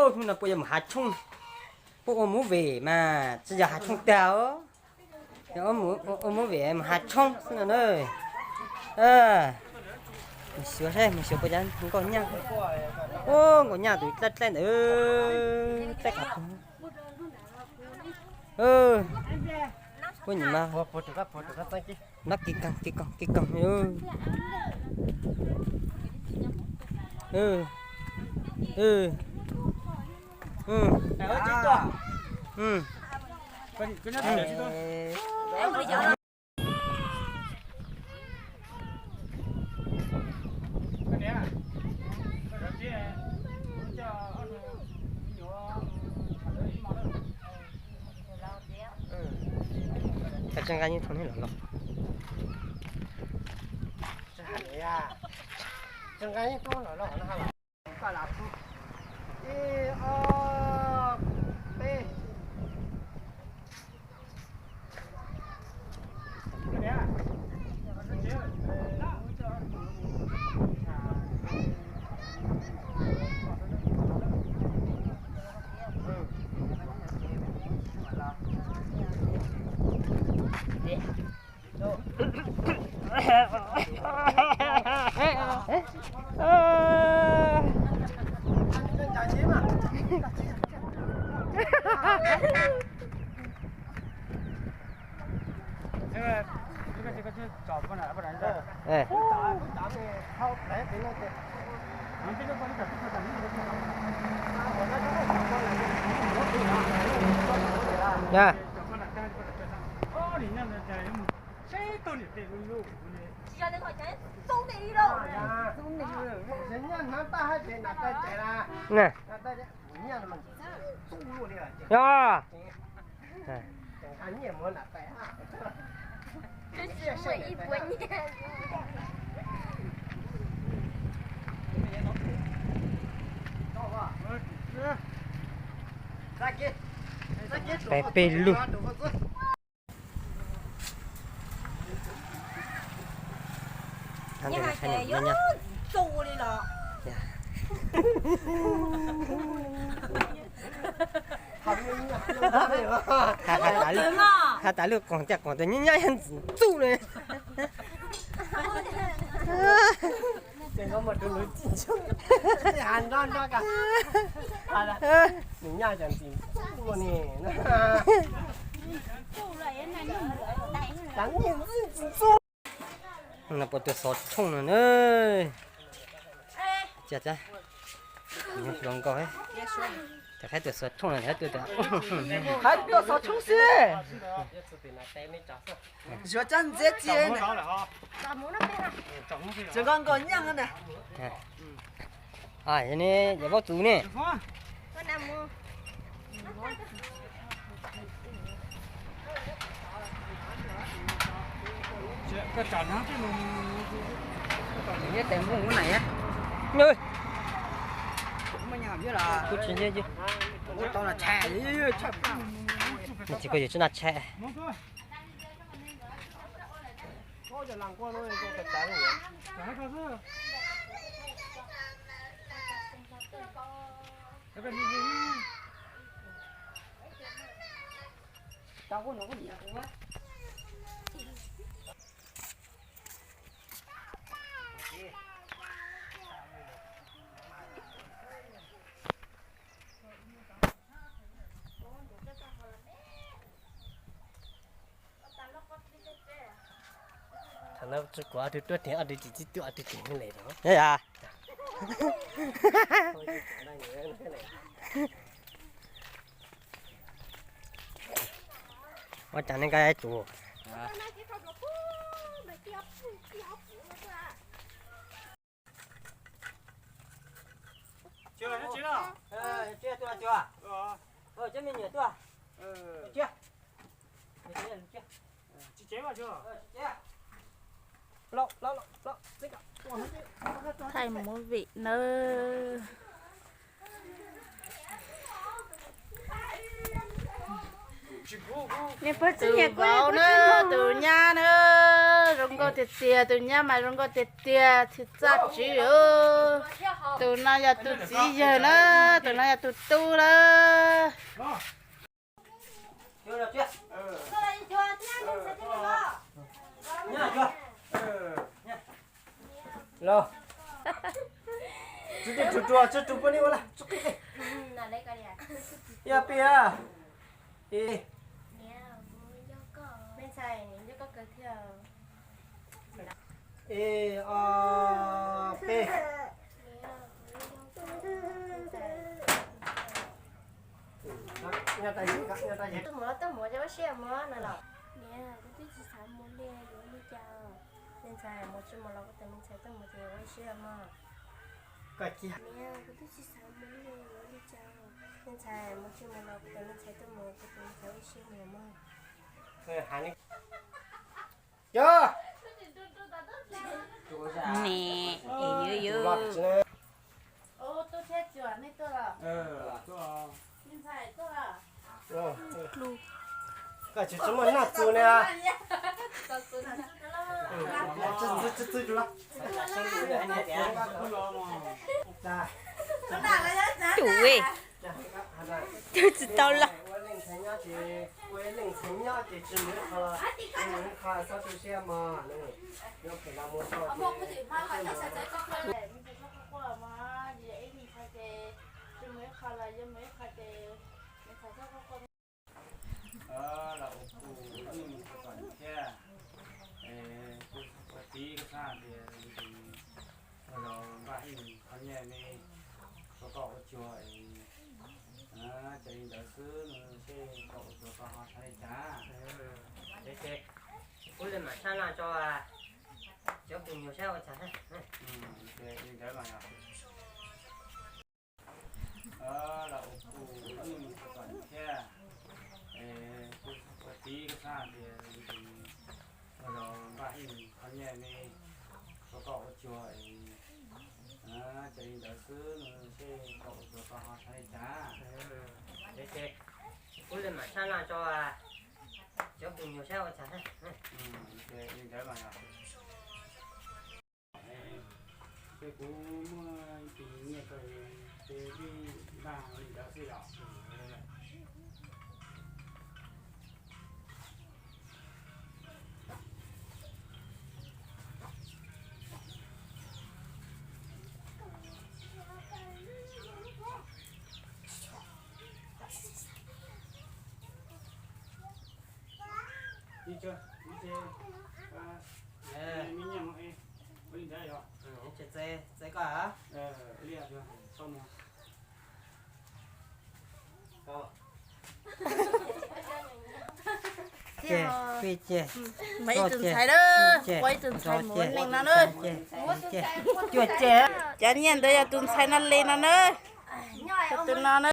Hnub no puas yuav mus hav tshoob, puas ua movie mas tsis yog hav tshoob tag os. Yog ua movie mus hav tshoob xwb no na. Mus xyuas saib, mus xyuas puas cov nkauj nyaj. Ub, nkauj nyaj tus dlaib dlaib ntawd, dlaib qhov. Ub, nyob kis koog kis koog kis koog. Tsev nqa yeej thoob los los. Tsev nqa yeej thoob los los. Ib, ob, peb. Peb peb lug. Has tas lwj qoom caj qoom tus nyob nyob yog ntxim txuj li. No puas tuaj xov tshooj no na. Cia, cia, hluas nkauj, cov Thaib tuaj xov tshooj no, Thaib tuaj, Thaib tuaj xov tshooj xwb. Zuav cov ntxiab txias, tsis nkaus nkaus nyiaj na. Yog ne, yog vaub txus ne. Kuv tsis nyiam, tsis koj yus tsis naj tshais. Thaum no kuv ob tug tuaj tiag, ob tug tsis txib tuaj, ob tug tiag ne le. Yog yam. Ua cas ne koj tsum. Thaij movie nawb. Tus vauv na, tus nyab na, zoo nkauj Tiag tiag, tus nyab mas zoo nkauj tiag tiag, txhij txaj tswv. Tus no yog tus txiv yawg na, tus no yog tus tub na. Los, tsis rus rua, tsis rus poj niam ua laj, tsis qi qi. Yog pia. Ib, ib, ob, peb. Tuaj mus los tuaj mus, ua siab mog no los. Niam, kuv twb tsis xav mus li, yuav ua li cas? Me ntxhais, mus tsis mus los kuv tus me ntxhais tuaj mus ces ua siab mog. Koj cia. Niam, kuv twb tsis xav mus li, yuav ua li cas? Me ntxhais, mus tsis mus los kuv tus me ntxhais tuaj mus, kuv tus me ntxhais ua siab mog. Yog. Nws, es yuav yuav. Tub thiab cuas nej tuaj los? Koj tsis txhob muaj noj txu ne. Tus, twb tsis tau los. Los ua kuv ib tug kom thiab, es kuv txiv kuj xav tias ua los npaj ib qho nyiaj me rau koj ua cuag es, ces li ntawd xwb no, seb koj ua cuag koj ho xav li cas. Ces kuv li mam sab laj tso, cov pus nyuag saib ua cas. Ces li ntawd mas yog los ua kuv ib tug kom thiab, es kuv txiv kuj xav tias ua los npaj ib qho nyiaj me rau koj ua cuag es, ces li ntawd xwb no, seb koj ua cuag koj ho xav li cas. Ces kuv li mam sab laj tso, cov pus nyuag saib ua cas. Ces li ntawd mas yog. Ces kuv muaj ib tug nyiaj rau ces wb npaj li ntawd xwb yom. Ib, ib, me nyiaj mo, ua li ntawd yog. Txais koj. Ib tug ntxhais na, ua ib tug ntxhais mus ua neej no na. Cuaj ceg. Cov nyiaj ntawd yog tus ntxhais no li no na. Tus no na.